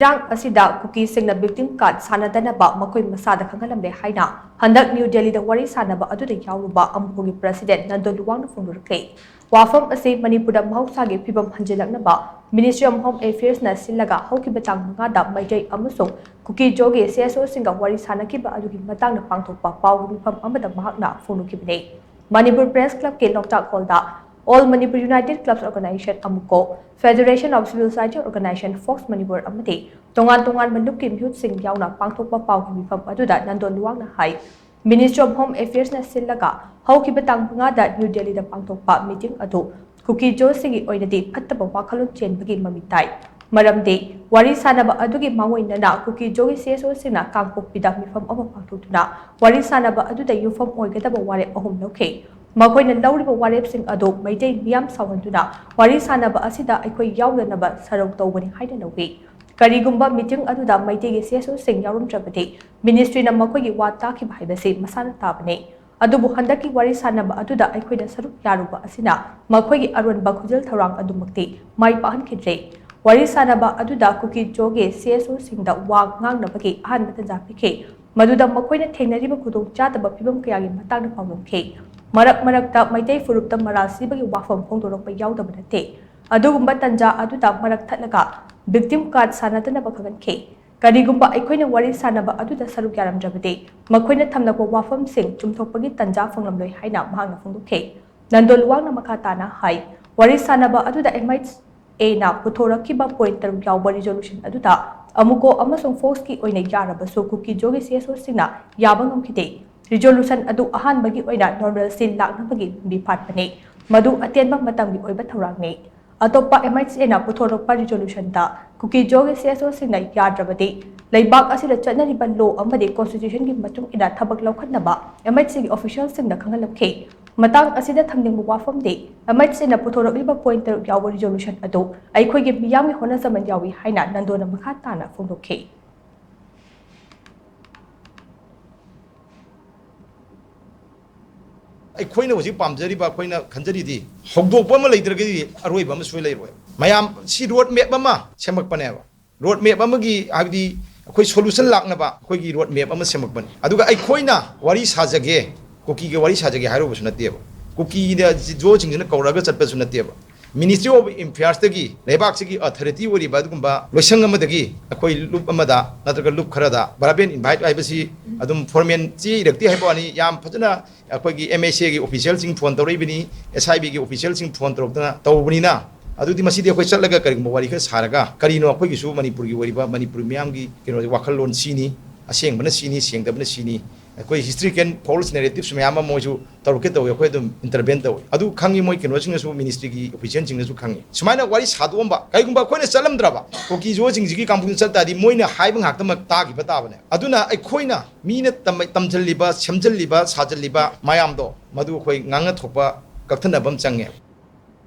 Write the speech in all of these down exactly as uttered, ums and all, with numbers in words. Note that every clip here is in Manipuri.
ꯏꯔꯥꯡ ꯑꯁꯤꯗ ꯀꯨꯀꯤꯁꯤꯡꯅ victim card ꯁꯥꯟꯅꯗꯅꯕ ꯃꯈꯣꯏ ꯃꯁꯥꯗ ꯈꯪꯍꯜꯂꯝꯂꯦ ꯍꯥꯏꯅ ꯍꯟꯗꯛ ꯅ꯭ꯌꯨ ꯗꯦꯜꯂꯤꯗ ꯋꯥꯔꯤ ꯁꯥꯟꯅꯕ ꯑꯗꯨꯗ ꯌꯥꯎꯔꯨꯕ ꯑꯃꯨꯀꯣꯒꯤ president ꯅꯟꯗꯣ ꯂꯨꯋꯥꯡꯅ ꯐꯣꯡꯗꯣꯔꯛꯂꯤ꯫ ꯋꯥꯐꯝ ꯑꯁꯤ ꯃꯅꯤꯄꯨꯔꯗ ꯃꯍꯧꯁꯥꯒꯤ ꯐꯤꯕꯝ ꯍꯟꯖꯤꯜꯂꯛꯅꯕ Ministry of Home Affairsꯅ ꯁꯤꯜꯂꯒ ꯍꯧꯈꯤꯕ ꯇꯥꯡ ꯃꯉꯥꯗ ꯃꯩꯇꯩ ꯑꯃꯁꯨꯡ ꯀꯨꯀꯤ ꯖꯣꯒꯤ CSOꯁꯤꯡꯒ ꯋꯥꯔꯤ ꯁꯥꯟꯅꯈꯤꯕ ꯑꯗꯨꯒꯤ ꯃꯇꯥꯡꯗ ꯄꯥꯡꯊꯣꯛꯄ ꯄꯥꯎꯒꯤ ꯃꯤꯐꯝ ꯑꯃꯗ ꯃꯍꯥꯛꯅ ꯐꯣꯡꯗꯣꯛꯈꯤꯕꯅꯤ꯫ ꯃꯅꯤꯄꯨꯔ Press Clubꯀꯤ ꯂꯣꯛꯇꯥꯛ ꯍꯣꯜꯗ All Manipur United Clubs Organization ꯑꯃꯨꯀꯣ, Federation of Civil Society Organization Fox Manipur ꯑꯃꯗꯤ ꯇꯣꯉꯥꯟ ꯇꯣꯉꯥꯟꯕ ꯂꯨꯞꯀꯤ ꯃꯤꯍꯨꯠꯁꯤꯡ ꯌꯥꯎꯅ ꯄꯥꯡꯊꯣꯛꯄ ꯄꯥꯎꯒꯤ ꯃꯤꯐꯝ ꯑꯗꯨꯗ ꯅꯟꯗꯣ ꯂꯨꯋꯥꯡꯅ ꯍꯥꯏ, Ministry of Home Affairsꯅ ꯁꯤꯜꯂꯒ ꯍꯧꯈꯤꯕ ꯇꯥꯡ ꯃꯉꯥꯗ ꯅ꯭ꯌꯨ ꯗꯦꯜꯂꯤꯗ ꯄꯥꯡꯊꯣꯛꯄ meeting ꯑꯗꯨ ꯀꯨꯀꯤ ꯖꯣꯁꯤꯡꯒꯤ ꯑꯣꯏꯅꯗꯤ ꯐꯠꯇꯕ ꯋꯥꯈꯜꯂꯣꯟ ꯆꯦꯟꯕꯒꯤ ꯃꯃꯤ ꯇꯥꯏ꯫ ꯃꯔꯝꯗꯤ ꯋꯥꯔꯤ ꯁꯥꯟꯅꯕ ꯑꯗꯨꯒꯤ ꯃꯥꯡꯑꯣꯏꯅꯅ ꯀꯨꯀꯤ ꯖꯣꯒꯤ CSOꯁꯤꯡꯅ ꯀꯥꯡꯄꯣꯛꯄꯤꯗ ꯃꯤꯐꯝ ꯑꯃ ꯄꯥꯡꯊꯣꯛꯇꯨꯅ ꯋꯥꯔꯤ ꯁꯥꯟꯅꯕ ꯑꯗꯨꯗ ꯌꯨꯝꯐꯝ ꯑꯣꯏꯒꯗꯕ ꯋꯥꯔꯦꯞ ꯑꯍꯨꯝ ꯂꯧꯈꯤ꯫ ꯃꯈꯣꯏꯅ ꯂꯧꯔꯤꯕ ꯋꯥꯔꯦꯞꯁꯤꯡ ꯑꯗꯨ ꯃꯩꯇꯩ ꯃꯤꯌꯥꯝ ꯁꯥꯎꯍꯟꯗꯨꯅ ꯋꯥꯔꯤ ꯁꯥꯟꯅꯕ ꯑꯁꯤꯗ ꯑꯩꯈꯣꯏ ꯌꯥꯎꯗꯅꯕ ꯁꯔꯧ ꯇꯧꯕꯅꯤ ꯍꯥꯏꯅ ꯂꯧꯏ꯫ ꯀꯔꯤꯒꯨꯝꯕ meeting ꯑꯗꯨꯗ ꯃꯩꯇꯩꯒꯤ CSOꯁꯤꯡ ꯌꯥꯎꯔꯝꯗ꯭ꯔꯕꯗꯤ ministryꯅ ꯃꯈꯣꯏꯒꯤ ꯋꯥ ꯇꯥꯈꯤꯕ ꯍꯥꯏꯕꯁꯤ ꯃꯁꯥꯅ ꯇꯥꯕꯅꯤ꯫ ꯑꯗꯨꯕꯨ ꯍꯟꯗꯛꯀꯤ ꯋꯥꯔꯤ ꯁꯥꯟꯅꯕ ꯑꯗꯨꯗ ꯑꯩꯈꯣꯏꯅ ꯁꯔꯨꯛ ꯌꯥꯔꯨꯕ ꯑꯁꯤꯅ ꯃꯈꯣꯏꯒꯤ ꯑꯔꯣꯟꯕ ꯈꯨꯖꯤꯜ ꯊꯧꯔꯥꯡ ꯑꯗꯨꯃꯛꯇꯤ ꯃꯥꯏ ꯄꯥꯛꯍꯟꯈꯤꯗ꯭ꯔꯦ꯫ ꯋꯥꯔꯤ ꯁꯥꯟꯅꯕ ꯑꯗꯨꯗ ꯀꯨꯀꯤ ꯖꯣꯒꯤ CSOꯁꯤꯡꯗ ꯋꯥ ꯉꯥꯡꯅꯕꯒꯤ ꯑꯍꯥꯟꯕ ꯇꯥꯟꯖꯥ ꯄꯤꯈꯤ꯫ ꯃꯗꯨꯗ ꯃꯈꯣꯏꯅ ꯊꯦꯡꯅꯔꯤꯕ ꯈꯨꯗꯣꯡꯆꯥꯗꯕ ꯐꯤꯕꯝ ꯀꯌꯥꯒꯤ ꯃꯇꯥꯡꯗ ꯄꯥꯎꯗꯝꯈꯤ꯫ ꯃꯔꯛ ꯃꯔꯛꯇ ꯃꯩꯇꯩ ꯐꯨꯔꯨꯞꯇ ꯃꯔꯥꯜ ꯁꯤꯕꯒꯤ ꯋꯥꯐꯝ ꯐꯣꯡꯗꯣꯔꯛꯄ ꯌꯥꯎꯗꯕ ꯅꯠꯇꯦ꯫ ꯑꯗꯨꯒꯨꯝꯕ ꯇꯥꯟꯖꯥ ꯑꯗꯨꯗ ꯃꯔꯛ ꯊꯠꯂꯒ victim card ꯁꯥꯟꯅꯗꯅꯕ ꯈꯪꯍꯟꯈꯤ꯫ ꯀꯔꯤꯒꯨꯝꯕ ꯑꯩꯈꯣꯏꯅ ꯋꯥꯔꯤ ꯁꯥꯟꯅꯕ ꯑꯗꯨꯗ ꯁꯔꯨꯛ ꯌꯥꯔꯝꯗ꯭ꯔꯕꯗꯤ ꯃꯈꯣꯏꯅ ꯊꯝꯂꯛꯄ ꯋꯥꯐꯝꯁꯤꯡ ꯆꯨꯝꯊꯣꯛꯄꯒꯤ ꯇꯥꯟꯖꯥ ꯐꯪꯂꯝꯂꯣꯏ ꯍꯥꯏꯅ ꯃꯍꯥꯛꯅ ꯐꯣꯡꯗꯣꯛꯈꯤ꯫ ꯅꯟꯗꯣ ꯂꯨꯋꯥꯡꯅ ꯃꯈꯥ ꯇꯥꯅ ꯍꯥꯏ, ꯋꯥꯔꯤ ꯁꯥꯟꯅꯕ ꯑꯗꯨꯗ MHAꯅ ꯄꯨꯊꯣꯔꯛꯈꯤꯕ point ꯇꯔꯨꯛ ꯌꯥꯎꯕ resolution ꯑꯗꯨꯗ ꯑꯃꯨꯀꯣ ꯑꯃꯁꯨꯡ Foxꯀꯤ ꯑꯣꯏꯅ ꯌꯥꯔꯕꯁꯨ ꯀꯨꯀꯤ ꯖꯣꯒꯤ CSOꯁꯤꯡꯅ ꯌꯥꯕ ꯉꯝꯈꯤꯗꯦ꯫ Resolution ꯑꯗꯨ ꯑꯍꯥꯟꯕꯒꯤ ꯑꯣꯏꯅ normalcy ꯂꯥꯛꯅꯕꯒꯤ ꯂꯝꯕꯤ ꯐꯥꯠꯄꯅꯤ꯫ ꯃꯗꯨ ꯑꯇꯦꯟꯕ ꯃꯇꯝꯒꯤ ꯑꯣꯏꯕ ꯊꯧꯔꯥꯡꯅꯤ꯫ ꯑꯇꯣꯞꯄ MHAꯅ ꯄꯨꯊꯣꯔꯛꯄ resolutionꯗ ꯀꯨꯀꯤ ꯖꯣꯒꯤ CSOꯁꯤꯡꯅ ꯌꯥꯗ꯭ꯔꯕꯗꯤ ꯂꯩꯕꯥꯛ ꯑꯁꯤꯗ ꯆꯠꯅꯔꯤꯕ law ꯑꯃꯗꯤ constitutionꯒꯤ ꯃꯇꯨꯡ ꯏꯟꯅ ꯊꯕꯛ ꯂꯧꯈꯠꯅꯕ MHAꯒꯤ officialꯁꯤꯡꯗ ꯈꯪꯍꯜꯂꯝꯈꯤ꯫ ꯃꯇꯥꯡ ꯑꯁꯤꯗ ꯊꯝꯅꯤꯡꯕ ꯋꯥꯐꯝꯗꯤ, MHAꯅ ꯄꯨꯊꯣꯔꯛꯂꯤꯕ point ꯇꯔꯨꯛ ꯌꯥꯎꯕ resolution ꯑꯗꯨ ꯑꯩꯈꯣꯏꯒꯤ ꯃꯤꯌꯥꯝꯒꯤ ꯍꯣꯠꯅꯖꯃꯟ ꯌꯥꯎꯏ ꯍꯥꯏꯅ ꯅꯟꯗꯣꯅ ꯃꯈꯥ ꯇꯥꯅ ꯐꯣꯡꯗꯣꯛꯈꯤ꯫ ꯑꯩꯈꯣꯏꯅ ꯍꯧꯖꯤꯛ ꯄꯥꯝꯖꯔꯤꯕ, ꯑꯩꯈꯣꯏꯅ ꯈꯟꯖꯔꯤꯗꯤ ꯍꯧꯗꯣꯛꯄ ꯑꯃ ꯂꯩꯇ꯭ꯔꯒꯗꯤ ꯑꯔꯣꯏꯕ ꯑꯃ ꯁꯣꯏ ꯂꯩꯔꯣꯏ꯫ ꯃꯌꯥꯝ ꯁꯤ road map ꯑꯃ ꯁꯦꯝꯃꯛꯄꯅꯦꯕ꯫ ꯔꯣꯗ ꯃꯦꯞ ꯑꯃꯒꯤ, ꯍꯥꯏꯕꯗꯤ ꯑꯩꯈꯣꯏ ꯁꯣꯂꯨꯁꯟ ꯂꯥꯛꯅꯕ ꯑꯩꯈꯣꯏꯒꯤ ꯔꯣꯗ ꯃꯦꯞ ꯑꯃ ꯁꯦꯝꯃꯛꯄꯅꯤ꯫ ꯑꯗꯨꯒ ꯑꯩꯈꯣꯏꯅ ꯋꯥꯔꯤ ꯁꯥꯖꯒꯦ, ꯀꯨꯀꯤꯒ ꯋꯥꯔꯤ ꯁꯥꯖꯒꯦ ꯍꯥꯏꯔꯨꯕꯁꯨ ꯅꯠꯇꯦꯕ꯫ ꯀꯨꯀꯤꯅ ꯖꯣꯁꯤꯡꯁꯤꯅ ꯀꯧꯔꯒ ꯆꯠꯄꯁꯨ ꯅꯠꯇꯦꯕ꯫ ꯃꯤꯅꯤꯁꯇ꯭ꯔꯤ ꯑꯣꯐ ꯑꯦꯐꯤꯌꯔꯁꯇꯒꯤ, ꯂꯩꯕꯥꯛꯁꯤꯒꯤ ꯑꯣꯊꯣꯔꯤꯇꯤ ꯑꯣꯏꯔꯤꯕ ꯑꯗꯨꯒꯨꯝꯕ ꯂꯣꯏꯁꯪ ꯑꯃꯗꯒꯤ ꯑꯩꯈꯣꯏ ꯂꯨꯞ ꯑꯃꯗ ꯅꯠꯇ꯭ꯔꯒ ꯂꯨꯞ ꯈꯔꯗ ꯚꯔꯕꯦꯜ ꯏꯟꯚꯥꯏꯠ ꯍꯥꯏꯕꯁꯤ ꯑꯗꯨꯝ ꯐꯣꯔꯃꯦꯜ ꯆꯦ ꯏꯔꯛꯇꯦ ꯍꯥꯏꯕ ꯋꯥꯅꯤ, ꯌꯥꯝ ꯐꯖꯅ ꯑꯩꯈꯣꯏꯒꯤ ꯑꯦꯝ ꯑꯦꯁ ꯑꯦꯒꯤ ꯑꯣꯐꯤꯁꯤꯌꯦꯜꯁꯤꯡ ꯐꯣꯟ ꯇꯧꯔꯛꯏꯕꯅꯤ, ꯑꯦꯁ ꯑꯥꯏ ꯕꯤꯒꯤ ꯑꯣꯐꯤꯁꯤꯌꯦꯜꯁꯤꯡ ꯐꯣꯟ ꯇꯧꯔꯛꯇꯅ ꯇꯧꯕꯅꯤꯅ, ꯑꯗꯨꯗꯤ ꯃꯁꯤꯗꯤ ꯑꯩꯈꯣꯏ ꯆꯠꯂꯒ ꯀꯔꯤꯒꯨꯝꯕ ꯋꯥꯔꯤ ꯈꯔ ꯁꯥꯔꯒ ꯀꯔꯤꯅꯣ ꯑꯩꯈꯣꯏꯒꯤꯁꯨ ꯃꯅꯤꯄꯨꯔꯒꯤ ꯑꯣꯏꯔꯤꯕ ꯃꯅꯤꯄꯨꯔ ꯃꯤꯌꯥꯝꯒꯤ ꯀꯩꯅꯣ ꯋꯥꯈꯜꯂꯣꯟ ꯁꯤꯅꯤ, ꯑꯁꯦꯡꯕꯅ ꯁꯤꯅꯤ, ꯁꯦꯡꯗꯕꯅ ꯁꯤꯅꯤ꯫ ꯑꯩꯈꯣꯏ ꯍꯤꯁꯇ꯭ꯔꯤꯀꯦꯜ ꯐꯣꯜꯁ ꯅꯦꯔꯦꯇꯤꯞꯁ ꯃꯌꯥꯝ ꯑꯃ ꯃꯣꯏꯁꯨ ꯇꯧꯔꯛꯀꯦ ꯇꯧꯋꯤ, ꯑꯩꯈꯣꯏ ꯑꯗꯨꯝ ꯏꯟꯇꯔꯚꯦꯟ ꯇꯧꯋꯤ꯫ ꯑꯗꯨ ꯈꯪꯉꯤ, ꯃꯣꯏ ꯀꯩꯅꯣꯁꯤꯡꯅꯁꯨ, ꯃꯤꯅꯤꯁꯇ꯭ꯔꯤꯒꯤ ꯑꯣꯐꯤꯁꯤꯌꯦꯜꯁꯤꯡꯅꯁꯨ ꯈꯪꯉꯤ꯫ ꯁꯨꯃꯥꯏꯅ ꯋꯥꯔꯤ ꯁꯥꯗꯣꯛꯑꯝꯕ, ꯀꯔꯤꯒꯨꯝꯕ ꯑꯩꯈꯣꯏꯅ ꯆꯠꯂꯝꯗ꯭ꯔꯕ, ꯀꯨꯀꯤ ꯖꯣꯁꯤꯡꯁꯤꯒꯤ ꯀꯥꯡꯕꯨꯗ ꯆꯠ ꯇꯥꯔꯗꯤ ꯃꯣꯏꯅ ꯍꯥꯏꯕ ꯉꯥꯛꯇꯃꯛ ꯇꯥꯈꯤꯕ ꯇꯥꯕꯅꯦ꯫ ꯑꯗꯨꯅ ꯑꯩꯈꯣꯏꯅ ꯃꯤꯅ ꯇꯝ-, ꯇꯝꯁꯤꯜꯂꯤꯕ, ꯁꯦꯝꯖꯤꯜꯂꯤꯕ, ꯁꯥꯖꯤꯜꯂꯤꯕ ꯃꯌꯥꯝꯗꯣ, ꯃꯗꯨ ꯑꯩꯈꯣꯏ ꯉꯥꯡꯅ ꯊꯣꯛꯄ ꯀꯛꯊꯠꯅꯕ ꯑꯃ ꯆꯪꯉꯦ꯫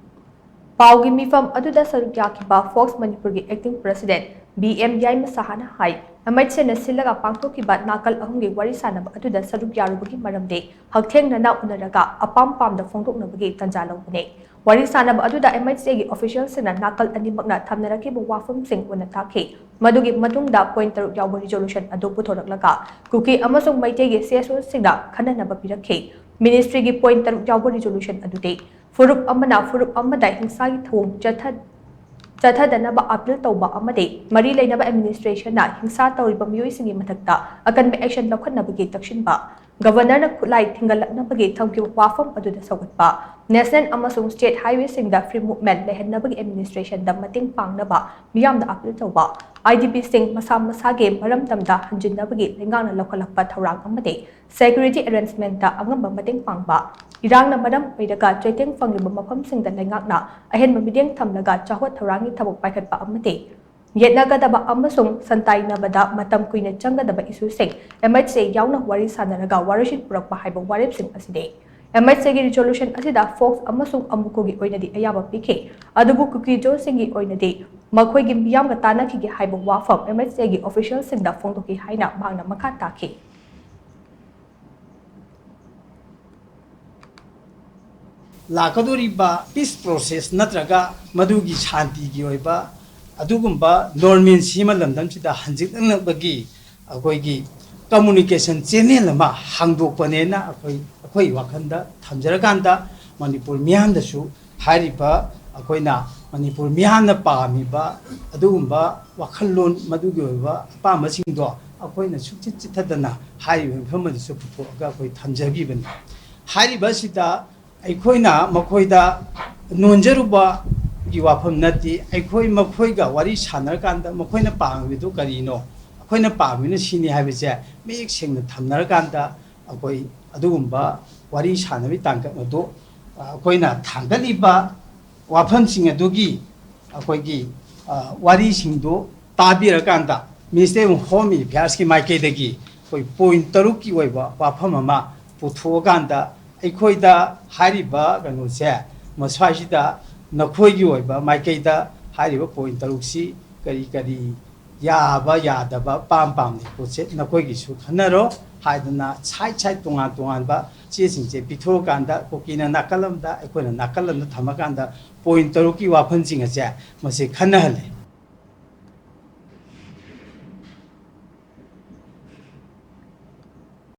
ꯄꯥꯎꯒꯤ ꯃꯤꯐꯝ ꯑꯗꯨꯗ ꯁꯔꯨꯛ ꯌꯥꯈꯤꯕ ꯐꯣꯛꯁ ꯃꯅꯤꯄꯨꯔꯒꯤ ꯑꯦꯛꯇꯤꯡ ꯄ꯭ꯔꯁꯤꯗꯦꯟꯠ ꯕꯤ ꯑꯦꯝ ꯌꯥꯏꯃ ꯁꯍꯥꯅ ꯍꯥꯏ, ꯑꯦꯝ ꯑꯩꯆ ꯑꯦꯅ ꯁꯤꯜꯂꯒ ꯄꯥꯡꯊꯣꯛꯈꯤꯕ ꯅꯥꯀꯜ ꯑꯍꯨꯝꯒꯤ ꯋꯥꯔꯤ ꯁꯥꯅꯕ ꯑꯗꯨꯗ ꯁꯔꯨꯛ ꯌꯥꯔꯨꯕꯒꯤ ꯃꯔꯝꯗꯤ ꯍꯛꯊꯦꯡꯅꯅ ꯎꯅꯔꯒ ꯑꯄꯥꯝ ꯄꯥꯝꯗ ꯐꯣꯡꯗꯣꯛꯅꯕꯒꯤ ꯇꯥꯟꯖꯥ ꯂꯧꯕꯅꯤ꯫ ꯋꯥꯔꯤ ꯁꯥꯅꯕ ꯑꯗꯨꯗ ꯑꯦꯝ ꯑꯩꯆ ꯑꯦꯒꯤ ꯑꯣꯐꯤꯁꯤꯌꯦꯜꯁꯤꯡꯅ ꯅꯥꯀꯜ ꯑꯅꯤꯃꯛꯅ ꯊꯝꯅꯔꯛꯈꯤꯕ ꯋꯥꯐꯝꯁꯤꯡ ꯃꯨꯟꯅ ꯇꯥꯈꯤ꯫ ꯃꯗꯨꯒꯤ ꯃꯇꯨꯡꯗ ꯄꯣꯏꯟꯠ ꯇꯔꯨꯛ ꯌꯥꯎꯕ ꯔꯤꯖꯣꯂꯨꯁꯟ ꯑꯗꯨ ꯄꯨꯊꯣꯔꯛꯂꯒ ꯀꯨꯀꯤ ꯑꯃꯁꯨꯡ ꯃꯩꯇꯩꯒꯤ ꯁꯤ ꯑꯦꯁ ꯑꯣꯁꯤꯡꯗ ꯈꯟꯅꯅꯕ ꯄꯤꯔꯛꯈꯤ꯫ ꯃꯤꯅꯤꯁꯇ꯭ꯔꯤꯒꯤ ꯄꯣꯏꯟꯠ ꯇꯔꯨꯛ ꯌꯥꯎꯕ ꯔꯤꯖꯣꯂꯨꯁꯟ ꯑꯗꯨꯗꯤ ꯐꯨꯔꯨꯞ ꯑꯃꯅ ꯐꯨꯔꯨꯞ ꯑꯃꯗ ꯍꯤꯡꯁꯥꯒꯤ ꯊꯧꯑꯣꯡ ꯆꯠꯊ-, ꯆꯠꯊꯗꯅꯕ ꯑꯄꯤꯜ ꯇꯧꯕ ꯑꯃꯗꯤ ꯃꯔꯤ ꯂꯩꯅꯕ ꯑꯦꯗꯃꯤꯅꯤꯁꯇ꯭ꯔꯦꯁꯟꯅ ꯍꯤꯡꯁꯥ ꯇꯧꯔꯤꯕ ꯃꯤꯑꯣꯏꯁꯤꯡꯒꯤ ꯃꯊꯛꯇ ꯑꯀꯟꯕ ꯑꯦꯛꯁꯟ ꯂꯧꯈꯠꯅꯕꯒꯤ ꯇꯛꯁꯤꯟꯕ, ꯒꯕꯔꯅꯔꯅ ꯈꯨꯠꯂꯥꯏ ꯊꯤꯡꯒꯠꯂꯛꯅꯕꯒꯤ ꯊꯝꯈꯤꯕ ꯋꯥꯐꯝ ꯑꯗꯨꯗ ꯁꯧꯒꯠꯄ, ꯅꯦꯁꯅꯦꯜ ꯑꯃꯁꯨꯡ ꯁ꯭ꯇꯦꯠ ꯍꯥꯏꯋꯦꯁꯤꯡꯗ ꯐ꯭ꯔꯤ ꯃꯨꯚꯃꯦꯟꯠ ꯂꯩꯍꯟꯅꯕꯒꯤ ꯑꯦꯗꯃꯤꯅꯤꯁꯇ꯭ꯔꯦꯁꯟꯗ ꯃꯇꯦꯡ ꯄꯥꯡꯅꯕ ꯃꯤꯌꯥꯝꯗ ꯑꯄꯤꯜ ꯇꯧꯕ, ꯑꯥꯏ ꯗꯤ ꯄꯤꯁꯤꯡ ꯃꯁꯥ ꯃꯁꯥꯒꯤ ꯃꯔꯝꯗꯝꯗ ꯍꯟꯖꯤꯟꯅꯕꯒꯤ ꯂꯩꯉꯥꯛꯅ ꯂꯧꯈꯠꯂꯛꯄ ꯊꯧꯔꯥꯡ ꯑꯃꯗꯤ ꯁꯦꯀ꯭ꯌꯨꯔꯤꯇꯤ ꯑꯦꯔꯦꯟꯖꯃꯦꯟꯠꯇ ꯑꯉꯝꯕ ꯃꯇꯦꯡ ꯄꯥꯡꯕ, ꯏꯔꯥꯡꯅ ꯃꯔꯝ ꯑꯣꯏꯔꯒ ꯆꯩꯊꯦꯡ ꯐꯪꯂꯤꯕ ꯃꯐꯝꯁꯤꯡꯗ ꯂꯩꯉꯥꯛꯅ ꯑꯍꯦꯟꯕ ꯃꯤꯠꯌꯦꯡ ꯊꯝꯂꯒ ꯆꯥꯎꯈꯠ ꯊꯧꯔꯥꯡꯒꯤ ꯊꯕꯛ ꯄꯥꯏꯈꯠꯄ ꯑꯃꯗꯤ ꯌꯦꯠꯅꯒꯗꯕ ꯑꯃꯁꯨꯡ ꯁꯟꯇꯥꯏꯅꯕꯗ ꯃꯇꯝ ꯀꯨꯏꯅ ꯆꯪꯒꯗꯕ ꯏꯁꯨꯁꯤꯡ ꯑꯦꯝ ꯑꯩꯆ ꯑꯦ ꯌꯥꯎꯅ ꯋꯥꯔꯤ ꯁꯥꯅꯔꯒ ꯋꯥꯔꯣꯏꯁꯤꯟ ꯄꯨꯔꯛꯄ ꯍꯥꯏꯕ ꯋꯥꯔꯦꯞꯁꯤꯡ ꯑꯁꯤꯅꯤ꯫ ꯑꯦꯝ ꯑꯩꯆ ꯑꯦꯒꯤ ꯔꯤꯖꯣꯂꯨꯁꯟ ꯑꯁꯤꯗ ꯐꯣꯛꯁ ꯑꯃꯁꯨꯡ ꯑꯃꯨꯀꯣꯒꯤ ꯑꯣꯏꯅꯗꯤ ꯑꯌꯥꯕ ꯄꯤꯈꯤ, ꯑꯗꯨꯕꯨ ꯀꯨꯀꯤ ꯖꯣꯁꯤꯡꯒꯤ ꯑꯣꯏꯅꯗꯤ ꯃꯈꯣꯏꯒꯤ ꯃꯤꯌꯥꯝꯒ ꯇꯥꯟꯅꯈꯤꯒꯦ ꯍꯥꯏꯕ ꯋꯥꯐꯝ ꯑꯦꯝ ꯑꯩꯆ ꯑꯦꯒꯤ ꯑꯣꯐꯤꯁꯤꯌꯦꯜꯁꯤꯡꯗ ꯐꯣꯡꯗꯣꯛꯈꯤ ꯍꯥꯏꯅ ꯃꯍꯥꯛꯅ ꯃꯈꯥ ꯇꯥꯈꯤ꯫ ꯂꯥꯛꯀꯗꯧꯔꯤꯕ ꯄꯤꯁ ꯄ꯭ꯔꯣꯁꯦꯁ ꯅꯠꯇ꯭ꯔꯒ ꯃꯗꯨꯒꯤ ꯁꯥꯟꯇꯤꯒꯤ ꯑꯣꯏꯕ ꯑꯗꯨꯒꯨꯝꯕ normalcy ꯑꯃ ꯂꯝꯗꯝꯁꯤꯗ ꯍꯟꯖꯤꯜꯂꯛꯅꯕꯒꯤ ꯑꯩꯈꯣꯏꯒꯤ communication channel ꯑꯃ ꯍꯥꯡꯗꯣꯛꯄꯅꯦꯅ ꯑꯩꯈꯣꯏ, ꯑꯩꯈꯣꯏ ꯋꯥꯈꯜꯗ ꯊꯝꯖꯔꯀꯥꯟꯗ ꯃꯅꯤꯄꯨꯔ ꯃꯤꯌꯥꯝꯗꯁꯨ ꯍꯥꯏꯔꯤꯕ ꯑꯩꯈꯣꯏꯅ ꯃꯅꯤꯄꯨꯔ ꯃꯤꯌꯥꯝꯅ ꯄꯥꯝꯃꯤꯕ ꯑꯗꯨꯒꯨꯝꯕ ꯋꯥꯈꯜꯂꯣꯟ, ꯃꯗꯨꯒꯤ ꯑꯣꯏꯕ ꯑꯄꯥꯝꯕꯁꯤꯡꯗꯣ ꯑꯩꯈꯣꯏꯅ ꯁꯨꯡꯆꯤꯠ ꯆꯤꯠꯊꯗꯅ ꯍꯥꯏꯔꯤꯕ ꯃꯐꯝ ꯑꯗꯨꯁꯨ ꯄꯨꯊꯣꯛꯑꯒ ꯑꯩꯈꯣꯏ ꯊꯝꯖꯈꯤꯕꯅꯤ꯫ ꯍꯥꯏꯔꯤꯕ ꯑꯁꯤꯗ ꯑꯩꯈꯣꯏꯅ ꯃꯈꯣꯏꯗ ꯅꯣꯟꯖꯔꯨꯕꯒꯤ ꯋꯥꯐꯝ ꯅꯠꯇꯦ꯫ ꯑꯩꯈꯣꯏ ꯃꯈꯣꯏꯒ ꯋꯥꯔꯤ ꯁꯥꯟꯅꯔꯀꯥꯟꯗ ꯃꯈꯣꯏꯅ ꯄꯥꯝꯃꯤꯕꯗꯨ ꯀꯔꯤꯅꯣ, ꯑꯩꯈꯣꯏꯅ ꯄꯥꯝꯃꯤꯕꯅ ꯁꯤꯅꯤ ꯍꯥꯏꯕꯁꯦ ꯃꯌꯦꯛ ꯁꯦꯡꯅ ꯊꯝꯅꯔꯀꯥꯟꯗ ꯑꯩꯈꯣꯏ ꯑꯗꯨꯒꯨꯝꯕ ꯋꯥꯔꯤ ꯁꯥꯟꯅꯕꯒꯤ ꯇꯥꯡꯀꯛ ꯑꯗꯨ, ꯑ, ꯑꯩꯈꯣꯏꯅ ꯊꯥꯡꯒꯠꯂꯤꯕ ꯋꯥꯐꯝꯁꯤꯡ ꯑꯗꯨꯒꯤ ꯑꯩꯈꯣꯏꯒꯤ, ꯑ, ꯋꯥꯔꯤꯁꯤꯡꯗꯨ ꯇꯥꯕꯤꯔꯀꯥꯟꯗ Ministry of Home Affairsꯀꯤ ꯃꯥꯏꯀꯩꯗꯒꯤ ꯑꯩꯈꯣꯏ point ꯇꯔꯨꯛꯀꯤ ꯑꯣꯏꯕ ꯋꯥꯐꯝ ꯑꯃ ꯄꯨꯊꯣꯛꯑꯀꯥꯟꯗ ꯑꯩꯈꯣꯏꯗ ꯍꯥꯏꯔꯤꯕ ꯀꯩꯅꯣꯁꯦ ꯃꯁ꯭ꯋꯥꯏꯁꯤꯗ ꯅꯈꯣꯏꯒꯤ ꯑꯣꯏꯕ ꯃꯥꯏꯀꯩꯗ ꯍꯥꯏꯔꯤꯕ point ꯇꯔꯨꯛꯁꯤ ꯀꯔꯤ ꯀꯔꯤ ꯌꯥꯕ ꯌꯥꯗꯕ ꯄꯥꯝ ꯄꯥꯝꯗꯦ ꯄꯣꯠꯁꯦ ꯅꯈꯣꯏꯒꯤꯁꯨ ꯈꯟꯅꯔꯣ ꯍꯥꯏꯗꯅ side side ꯇꯣꯉꯥꯟ ꯇꯣꯉꯥꯟꯕ ꯆꯦꯁꯤꯡꯁꯦ ꯄꯤꯊꯣꯛꯑꯀꯥꯟꯗ ꯀꯨꯀꯤꯅ ꯅꯥꯀꯜ ꯑꯃꯗ ꯑꯩꯈꯣꯏꯅ ꯅꯥꯀꯜ ꯑꯃꯗ ꯊꯝꯃꯀꯥꯟꯗ point ꯇꯔꯨꯛꯀꯤ ꯋꯥꯐꯝꯁꯤꯡ ꯑꯁꯦ ꯃꯁꯤ ꯈꯟꯅꯍꯜꯂꯤ꯫